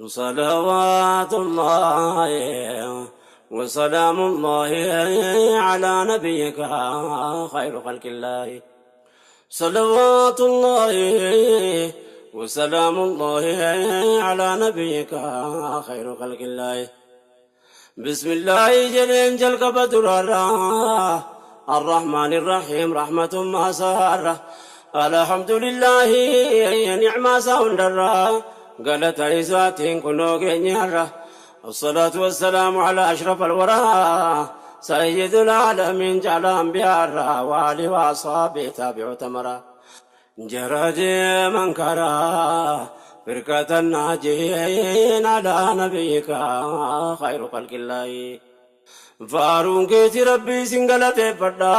صلوات الله وسلام الله على نبيك خير خلق الله. صلوات الله وسلام الله على نبيك خير خلق الله. بسم الله jedheen jalqaba duraarraa، الرحمن الرحيم رحمة ما سارة. الحمد لله نعمة ساوندرا galata isaatiin kunoo keenyarra. الصلاة والسلام على أشرف الورى سيد العالمين جعل أنبياء وآله وأصحابه تابعوا تمرا جرد من كرا فرقة الناجين على نبيك خير خلق الله. Faaruun keeti Rabbii sin galateeffadha,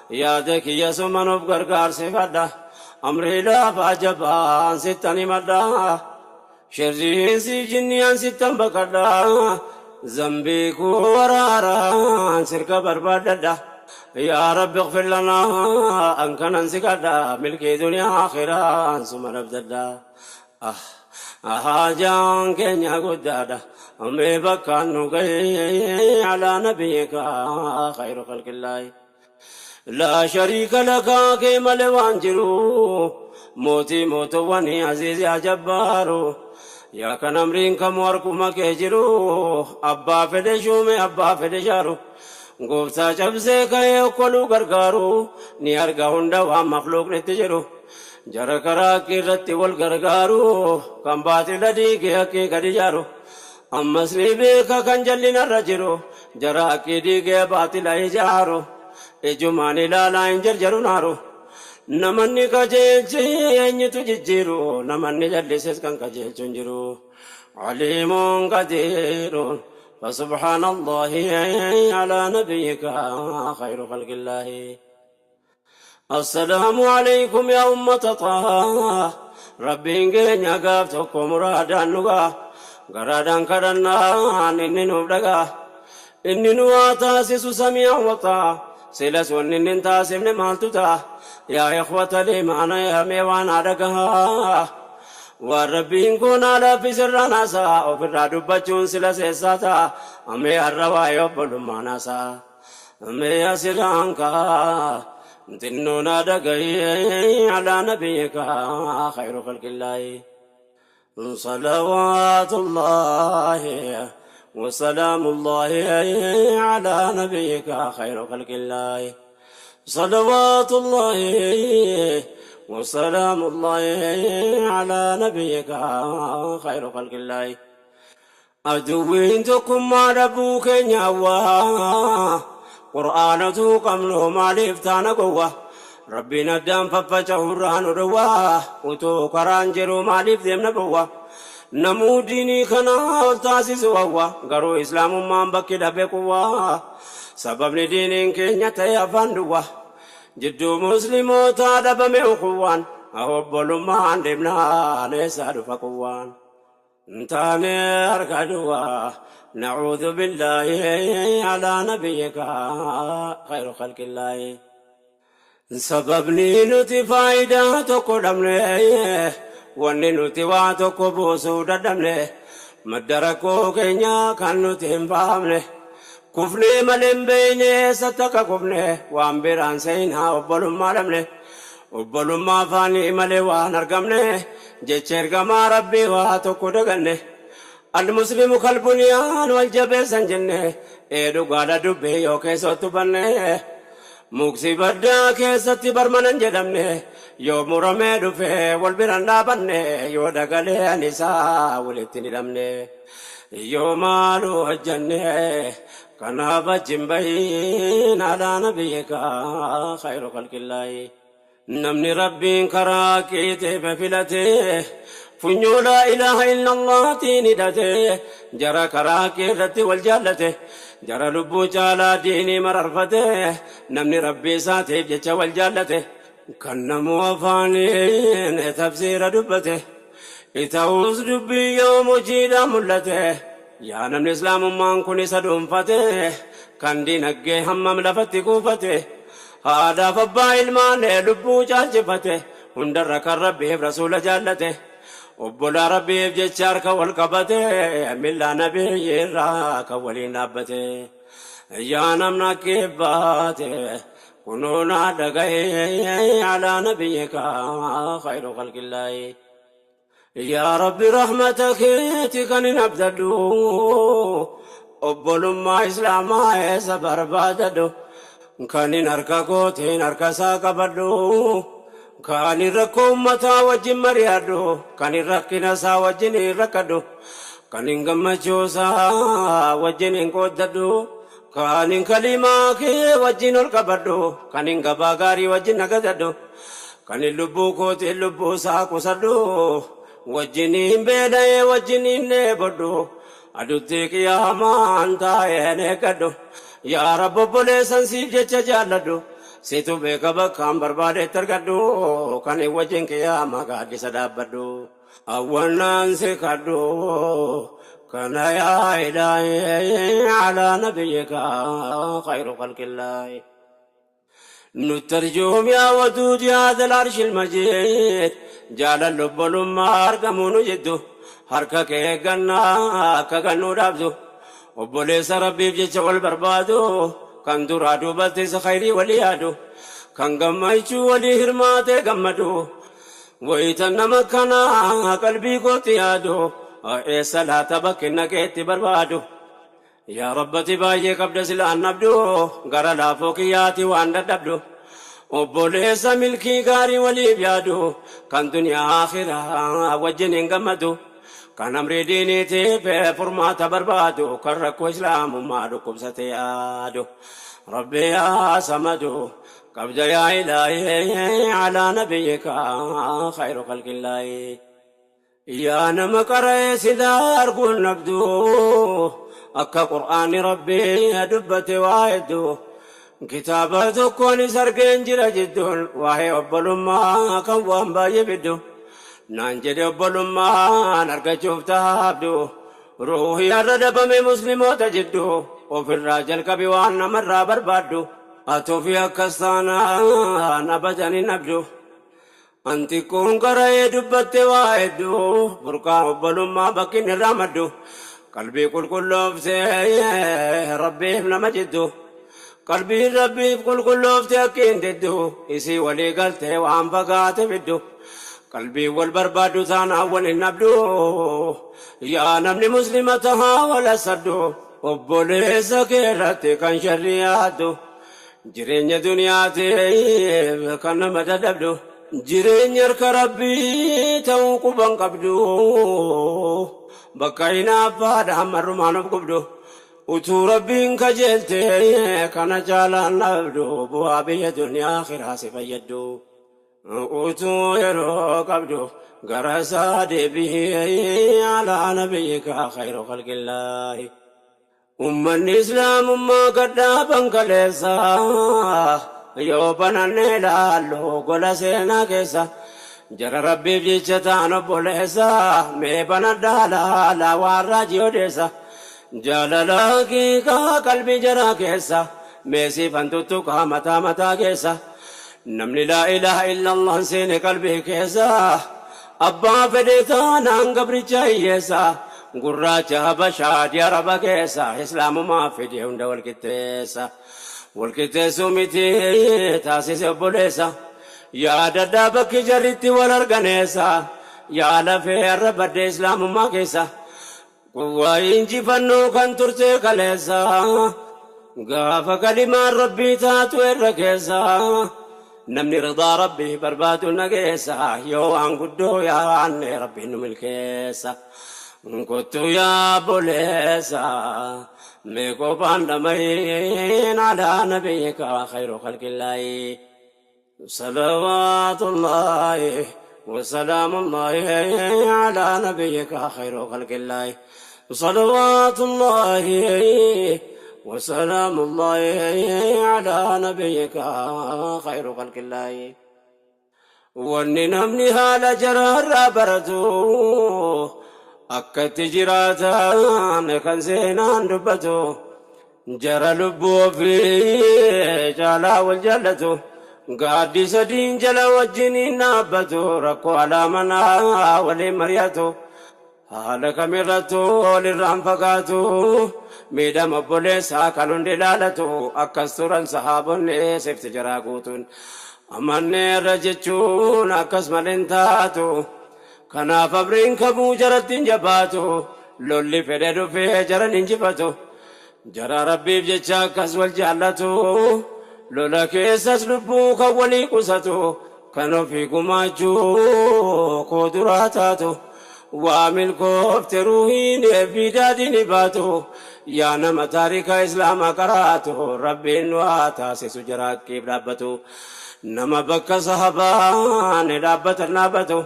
yaada kiyya suman of gargaarsifadha, amrii laafaa jabaan sittan himadha, sharriin jinniyaan sittan baqadha, zambii koo waraaraan sirka barbaadadha. يا رب اغفر لنا أن كان سكدا ملكي دنيا آخرة ثم نبددا. Haajaan keenya guddaadha, mee bakkaan nu ga'e على نبيك خير خلق الله. لا شريك لك kee malee waan jiru, mootii mootowwanii, aziizi ajabbaaru, yaa kan amriin kamuu harkuma kee jiru, abbaa fedhe shuume, abbaa fedhe shaaru, gooftaa cabsee ka'ee okkoluu gargaaru, ni arga hunda waan makluuqnitti jiru, jara karaa irratti wal gargaaru, kan baatila diigee haqqii gadi jaaru, ammas ni beeka kan jallinarra jiru, jara haqqii diigee baatila ijaaru, ijumaan ilaalaa hin jarjaru naaru. Namanni qajeelche eenyutu jijjiiru? Namanni jallises kan qajeelchu hin jiru. عليم قدير، فسبحان الله على نبيك خير خلق الله. السلام عليكم يا أمة طه. Rabbiin keenya gaaf tokko muraadaan dhugaa garaadhaan kadhannaan inni nuuf dhagaa, inni nu haa taasisu سميعا وطاعة. Silas wanni inni hin taasifne maaltu ta'a? يا إخوة الإيمان, yaa mee waan dhagahaa, waan Rabbiin kun haadha sirraa naasaa ofirraa dubbachuun sila seessaa ta'a. Amee har'a waa'ee obbolummaa naasaa amee asirraan kaa xinnoon dhagahee على نبيك خير خلق الله. صلوات الله وسلام الله على نبيك خير خلق الله. صلوات الله وسلام الله على نبيك خير خلق الله. Aduwwiin tokkummaa dhabuu keenya hawwaa, qur'aanatu qabnu maaliif taana gowwa? Rabbiin addaan faffaca'urraa nu dhowwaa, utuu karaan jiru maaliif deemna bowwa? Namuu diinii kana ol taasisu hawwa, garuu islaamummaan bakki dhabe quwwaa. Sababni diiniin keenya ta'e afaan duwwa, jidduu muslimootaa dhabame ukuwwaan, obbolummaan deemnaan eessaa dhufa quwwaan? Taane harka duwwaa. نعوذ بالله على نبيك خير خلق الله. Sababni nuti faayidaa tokko dhabne, wanni nuti waa tokko buusuu dadhabne, madda rakkoo keenya kan nuti hin fahamne, kufnee malee hin beeyne, eessatti akka kufne waan biraan seenaa obbolummaa dhabne. Obbolummaa afaanii malee waan argamne, jecha ergamaa Rabbii waa tokko daganne. المسلم كالبنيان wal jabeessan jenne, ee dhugaadha dubbii yoo keessattu banne. Muksi baddaa keessatti barmanan jedhamne, yoo muramee dhufe wal biraan dhaabanne, yoo dagaleen isaa walitti hin hidhamne, yoo maalu hojjanne, kanaaf achi hin bahin على نبيك خير خلق الله. Namni Rabbiin karaa keetiif filate, funyoo لا إله إلا الله tiin hidhate, jara karaa kee irratti wal jaallate, jara lubbuu caalaa diinii mararfate, namni Rabbii isaatiif jecha wal jaallate, kan namuu afaaniin tafsiira dubbate, ita'uus dubbii yoom hojiidhaan mul'ate? Yaa namni islaamummaan kun isa dhuunfate, kan dinagdee hammam lafatti kuufate, haadhaaf abbaa ilmaan lubbuu caalchifate, hundarra kan Rabbiif rasuula jaallate. Obbolaa Rabbiif jecha harka wal qabate, millaa nabiyyi irraa kan waliin dhaabbate. Yaa namna kibbaate kunoo naa dhagaye alaa nabiyyika khayru khalqillaahi. Yaa Rabbi rahmata keeti kan hin abdadhu, obbolummaa islaamaa eessa barbaadadhu, kan hin harka kootiin harka isaa qabadhu, kan hin rakkoo ummataa wajjin mari'adhu, kan hin rakkina isaa wajjin hin rakkadhu, kan hin gammachuu isaa wajjin hin qooddadhu, kan hin kalimaa kee wajjin ol qabadhu, kan hin gabaa gaarii wajjin nagadadhu, kan hin lubbuu kootiin lubbuu isaa qusadhu, wajjin hin beela'ee wajjin hin dheebodhu, adutti qiyaamaan taa'een eeggadhu. Yaa Rabbi obboleessan siif jecha jaalladhu, situ beeka bakkaan barbaadetti argadhu, kan hin wajjin qiyaamaa gaaddisa dhaabbadhu. Awwannaan si kadhu kana yaa ilaahi alaa nabiyyika khayru khalqillaahi. Nuttarjuum yaa waduud yaa dhal arshil majiid, jaalalli obbolummaa argamuu nu jiddu, harka kee eeggannaa akka gannuu dhaabdu, obboleessa Rabbiif jecha wal barbaadu, kan duraa duubattis khayrii walii yaadu, kan gammachuu walii hirmaatee gammadu. Wayita nama kanaa qalbii kootti yaadu, eessa laata bakki naqeetti barbaadu? Yaa Rabbati baay'ee qabda silaan dhabdu, gara laafoo kiyyaati waan dadhabdu. Obboleessa milkii gaarii waliif yaadu, kan duniyaa akhiraa wajjin hin gammadu, kan amrii diiniitiif furmaata barbaadu, kan rakkoo islaamummaa dhukkubsate yaadu. Rabbi yaa samadu qabda yaa ilaahi alaa nabiyyika khayru khalqillaahi. Yaa nama qara'ee silaa arguun dhabdu, akka qur'aanni Rabbii dubbate waa hedduu, kitaaba tokkoonis argeen jira jidduun waa'ee obbolummaa kan waan baay'ee fiddu. Naan jedhe obbolummaan argachuuf taabdu, ruuhii har'a dhabame muslimoota jiddu, ofirraa jalqabi waan namarraa barbaaddu, atuufi akkas taanaan abadan hin dhabdu. An xiqqoon qara'ee dubbatte waa hedduu, burqaa obbolummaa bakki inni irraa maddu, qalbii qulqulloofte Rabbiif nama jiddu, qalbiin Rabbiif qulqulloofte akki hin diddu, isii walii galtee waan fagaate fiddu, qalbiin wal barbaaddu taanaan wal hin dhabdu. Yaa namni muslima tahaa wal hasaddu, obboleessa kee irratti kan sharrii yaaddu, jireenya duniyaatiif kan nama dadhabdu, jireenya harka Rabbii ta'uu quban qabdu, bakka hinaaffaadhaan marrumaan of gubdu, utuu Rabbiin kajeelte kana caalaan dhabdu, bu'aa biyya duniyaa akhiraa si fayyaddu. Utuu yeroo qabdu gara isaa deebi'ee alaa nabiyyika khayru khalqillaahi. Ummanni islaamummaa gadhaaban kaleessa, yoo bananne ilaallu gola seenaa keessa, jara Rabbiif jecha ta'an obboleessa, mee banadhaa laalaa waan raajii odeessa, jaalala haqiiqaa qalbii jaraa keessa, mee siifan tuttuqaa mataa mataa keessa. Namni laa ilaaha illallah seene qalbii keessa, abbaa fedhe taanaan gabricha hiyyeessa, gurraacha habashaa adii araba keessa, islaamumaa fide hunda wal qixxeessa. Wal qixxeessuu miti taasise obboleessa. Yaadadhaa bakki jarritti wal arganeessa, yaa lafee har'a badde islaamummaa keessa. Quwwaa injifannoo kan turte kaleessa, gaafa kalimaan Rabbii taatu irra keessa, namni ridaa Rabbii barbaadu nageessa, yoo waan guddoo yaanne Rabbiin nu milkeessa. Kottu yaa obboleessa, mee qophaan dhama'iin alaa nabiyyika khayru khalqillaahi. Salawaatullaahi wasalaamullaahi alaa nabiyyika khayru khalqillaahi. Salawaatullaahi wasalaamullaahi alaa nabiyyika khayru khalqillaahi. Wanni namni haala jaraarraa baratu, akka itti jiraatan kan seenaan dubbatu, jara lubbuu ofii caalaa wal jaallatu. Gaaddisa diin jala wajjiniin dhaabbatu, rakkoo alaa manaa waliin mari'atu. Haala kamirrattuu walirraan fagaatu, miidhama obboleessaa kan hundi ilaalatu. Akkas turan sahaabonni sifti jaraa guutuun. Amanneerra jechuun akkas malee hin taatu. Kanaaf amriin kamuu jaratti hin jabaatu. Lolli fedhe dhufee jaran injifatu. Jara Rabbiif jecha akkas wal jaallatu. Lola keessas lubbuu kan walii qusatu. Kan ofii gumaachuu koo duraa taatu. Waa milkoofte ruuhiin fi daadhiin baatu. Yaa nama taarika Islaamaa qaraatu, Rabbiin nu haa taasisu jara haqqiif dhaabbatu. Nama bakka sahabaan dhaabbatan dhaabbatu.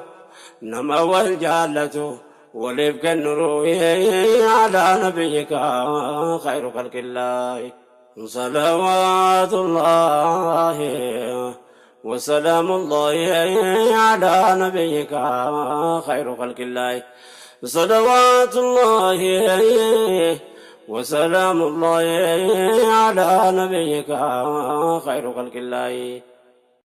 Nama wal jaallatu, waliif kennu ruuhii alaa nabiyyika khayru khalqillaahi. Salawaatullaahi wasalaamullaahi alaa nabiyyika khayru khalqillaahi. Salawaatullaahi wasalaamullaahi alaa nabiyyika khayru khalqillaahi.